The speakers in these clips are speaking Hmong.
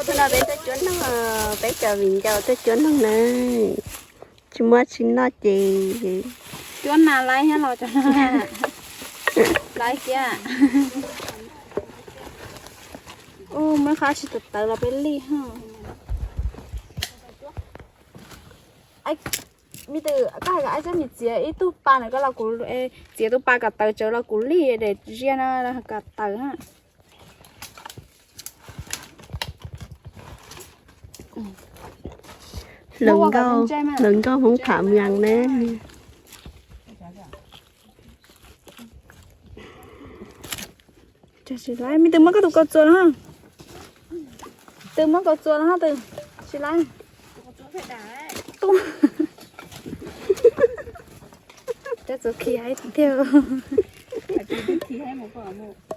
Hnub no peb tuaj cuab noog, peb cov viv ncaus tuaj cuab noog na. Tsis muaj tsis noj ces cuab nas laib thiab los cov no. Laib kiag. Ub, muab qhab tsis tawv tawv los peb lij ha. Me tw, koj hais kom ab txib mis txiav ib tug pas ntawm koj los kuv, txiav tus pas kom tawv tsawv los kuv lij daim ziab no kom tawv na. Lawv nkauj Hmoob tham mws ne. Tsis laib, me tw muab koj tus kaus txuas los. Tw muab kaus txuas los tw. Tsis laib. Cov txuas khi haib tiag.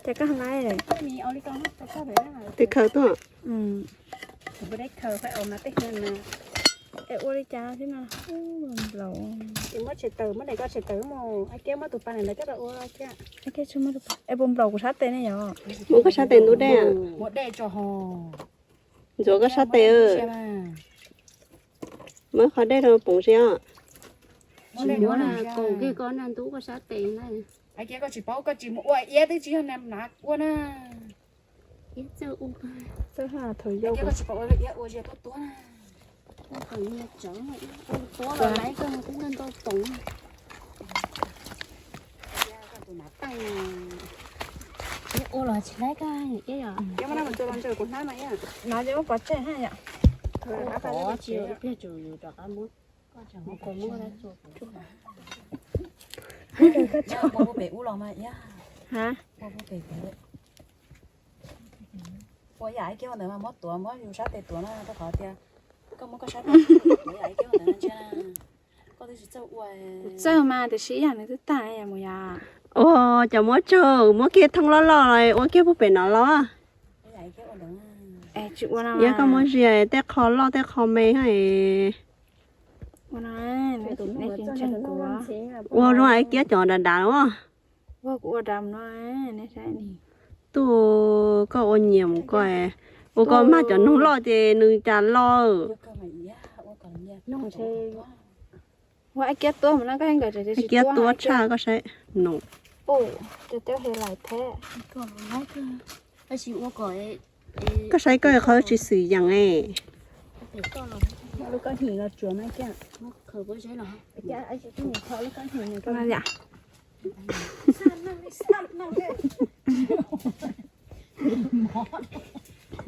Ces koj laib. Tw khaws tuaj. Ua li cas xwb no. Muab tshais taws, muab daim koj tshais taws mus, ab kiab muab tus pas ntawd coj los ua kiag. Es puas nplaum kuv sab tes ne yom? Muab koj sab tes ntub dej. Muab dej tso ho. Ntxuav koj sab tes. Muab qhov dej rau poov si os. Tsis muab na, kaus kiag koj na, ntub koj sab tes na. Ab kiab koj tsis paub, koj tsis mus ua iab twb tsis yog na, ua na. Iab txawj ua, txawj ha thaum yau. Koj tsis paub ua iab ua ziag tuab tuab na. Koj kom nyias tsawv, ua tuab los laib koj mus twb ntau ntau poov. Ua los tsis laib koj iab yom. No ces muab pov tseg ha yom. Ib pliag tsum yus rov qab muab. Ua pem ub los mas iab. Ua pem ub. Ua yam ib kiab ua ntawd mas muab tuav, muab yus sab tes tuav no rau qhov tias koj muab koj sab tes tuav yam ib kiab ua ntawd no ntsia. Koj twb tsis txawj ua. Kuv txawj mas tiam sis ib yam nws twb tag mus yom. Ua cov muab tsaug, muab kiag thooj loj loj los ua kiag puag pem no los. Yog koj muab zias tej qho loj tej qho me. Ua zoo ib kiab cov dav dav los. Tuj, koj ua nyias mus koj, ua koj mag cov noog loj ces nws cas loj. Ua ib kiab tuab tshaj koj saib no. Koj saib koj qhov tsis xwm yees e.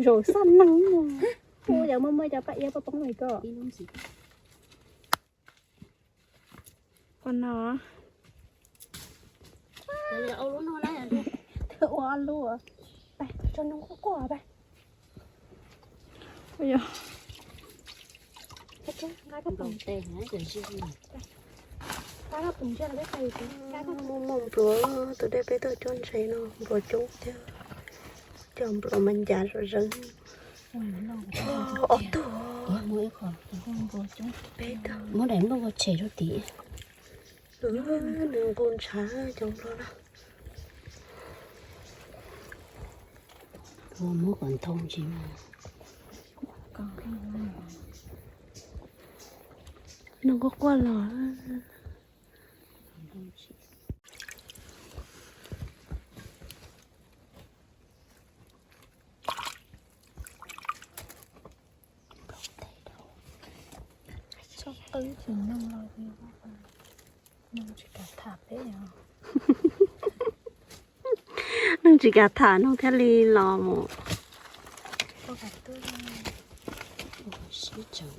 Zaum xab neeg, kuv yog muaj muaj cov paj iab paj poob li koj. Ua no. Ua lub, tso noog quaj quaj pab. Muaj muaj npluav, tus dej peb tuaj cuab ntses no npluav coob thiab. Cov npluav mas ncav zom zeeg. Ob tug. Peb tug. Muab daim nplooj ua tshem rau tim. Nws nqus ntshav cov npluav na. Ua muab kom ntau ntsis mas. Nws quaj quaj los. Txhob qwb tsis noog los, noog tsis kam tham peb os. Noog tsis kam tham noog thiaj li los mus. Sib tseem.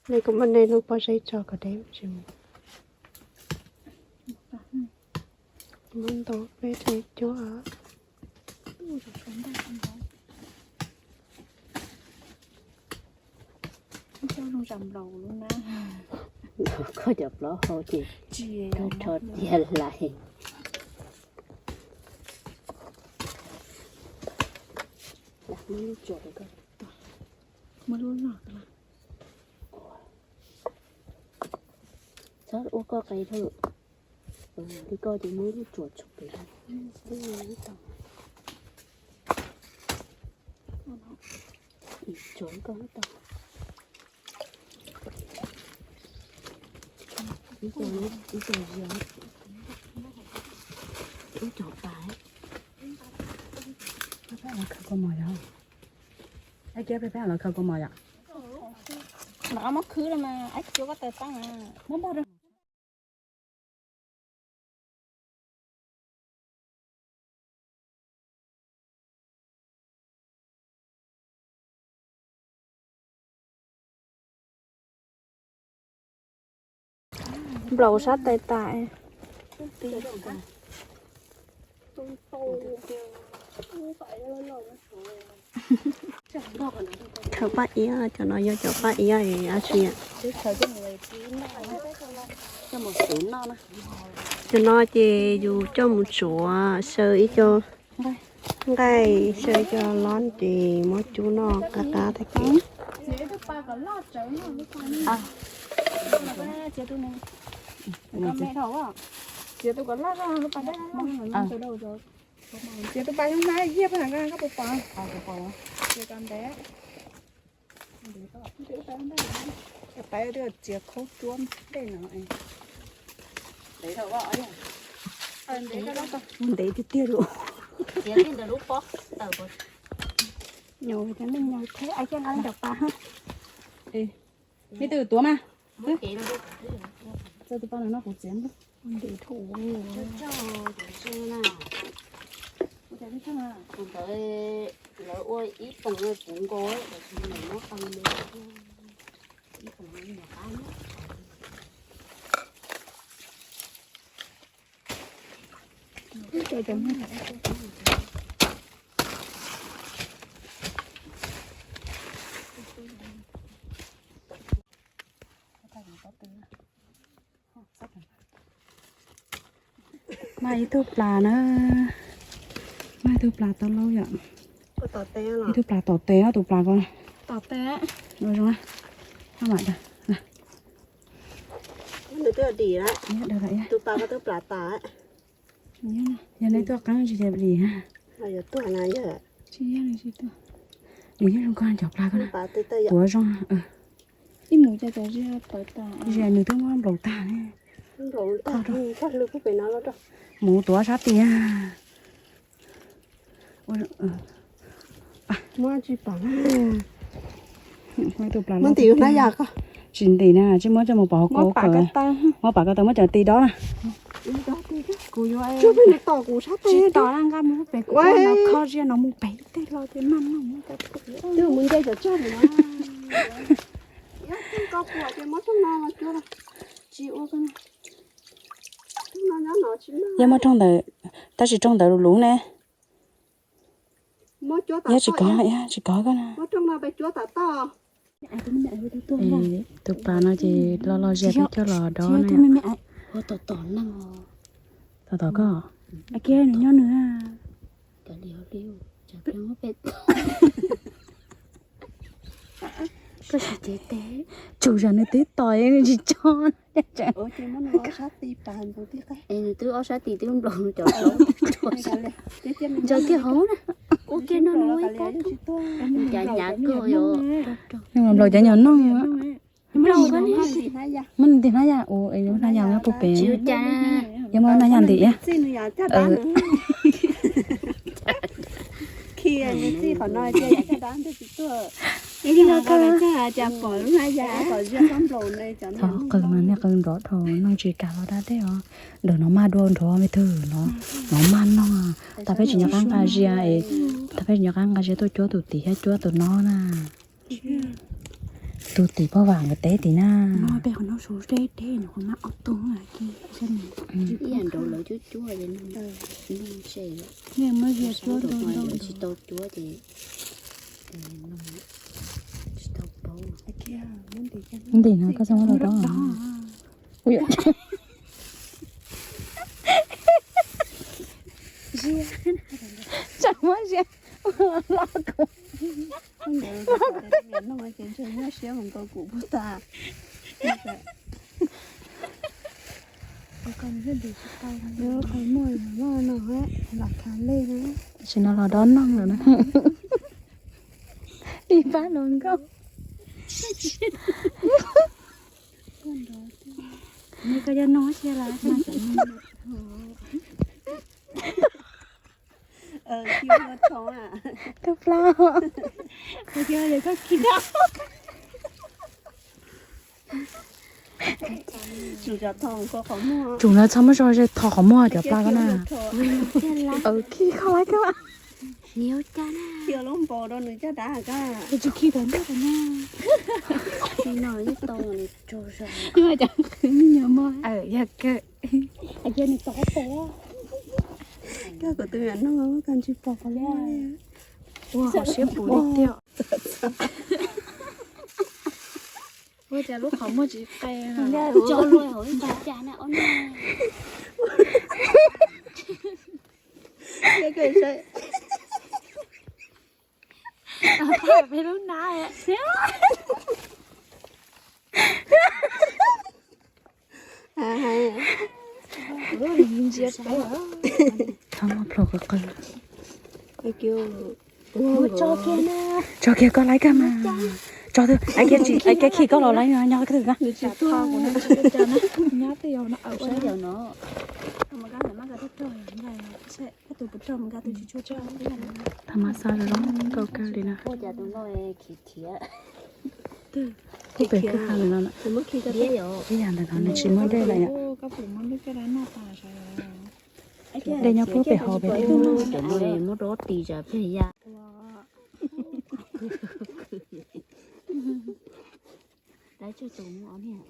Nws kuv muab nej lub pob zeb tso kom deb tsis mus. Muab ntau peb rau cuab. Coj loo zam nplaum lub na. Koj cov plaub hau ces rho tiag lais. Txhob ua koj qe dhau. Li koj ces muab lub tsuas tshum pem. Tsuas koj tau. Ib co, ib co zias, ib co pas. Peb peb los khaws kua mos yom. Ai kiab peb peb los khaws kua mos yom. Mas muab khwb los mas ai kiab koj taw taab na. Muab npog rau. Nplaum sab tais tas. Khaws paj iab, cov no yog cov paj iab es ab tsi. Cov no ces yus coj mus tsuav xyaw ib co nqaij, xyaw ib co lob ces muab cub noj qab qab tag kis. Txiav tus pas zoo na, yog pab koj puas pom? Txiav ntev, pab txiav khaub cuab ntej no. Ntev tiag tiag lawm. Nyob cov neeg nyob thiab, ai kiag nqa cov pas. Nej twb tuav mas. Txawj tus pas no no kuv txiav ntev dhau. Kuv ntawd lawv ua ib poom puv nkaus, tab sis nws muab qee me ib poom nyuam qab. Maj ib tug plas na, maj ib tug plas tau laub yom. Ib tug plas tom tes, ob tug plas ko. Tom tes. Ua zoo na. Maj mam dag. Tus pas ko twb plas tas. Yog nej tuaj qeeb tsis yog dim. Tsis yog, nws tsis tuaj. Nws yeej zoo koj cov plas ko na. Tuav zoo. Ib mus cas cov zia pawv tas. Zia nws twb muab nplaum tag ne. Mus tuav sab tiag. Muab tsis pom. Muab ntim hnab yas ko. Tsis ntim na, tsis muab coj mus pov hauv ko. Muab pam ko taw, muab cov ti dob na. Tsis tom na, nqa mus pem kuv no, kho zia no mus pem tej los ces maj maj mus. Twb mus nce cov tsag no. Tsis ua ko. Yog muab rooj ntawd, tab sis rooj ntawd luv luv ne. Yog tsis kov, tsis kov koj na. Tus pas no ces lo lo zia peb coj los dob na. Tom tom koj. Nws nyob nws. Koj tsis cev tes, tsum zam nws twb tos tsis tso. Nws twb ob sab tis twb nplaum cov, ntsaws kiag hauv na. Ua kiag no no, ncav ncav kawg yom. Nplaum cov nyuam noog. Muab ntim hnab yas, ua hnab yas no puag pem. Yog muab hnab yas ntim. Txhob qw mas nej qw nrov dhau, noog tsis kam los dab deb os. Ntawm no maj dua nrov me twg no, no maj noog. Tag peb tsis nco qab nqa zia, tag peb tsis nco qab nqa zia tuaj cuab tus tim thiab cuab tus no na. Tus tim poj vam nkawd teb tim na. Ntim no koj txhob muab los dob. Tsam muab ziab los kuv. Noj ces ntshe nyuaj siab mus nkaus kuv puag ta. Qhov muag loj no lam khav lej na. Tam sim no los dob noog lawm na. Ib pab hluas nkauj. Koj cov noog sia la. Koj plaub. Tsum no txhob muab zog ze, thov qhov muag cov plaub ko na. Khi kho laiv koj. Yog kawg. Koj kuv tus me nyuam noog koj tsis pom qhov muag. Ua qhov siab puv li tiag. Ua cas lub qhov muag tsis qe. Peb lub nab. Txhob muab plhu qw qw. Tso kiag koj laib koj mas. Tso twg, ai kiag khi koj los laib nyob twg na. Tha mas xa zoo nkauj kawg li na. Kuj pem kwj ha li no lawm. Ib yam ntawm no nws tsis muaj dej lawm yom. Dej nyob puag pem hauv pem thiab. Muab rau tis tsam peg ya. Lawv tsawg tus muaj ob niag.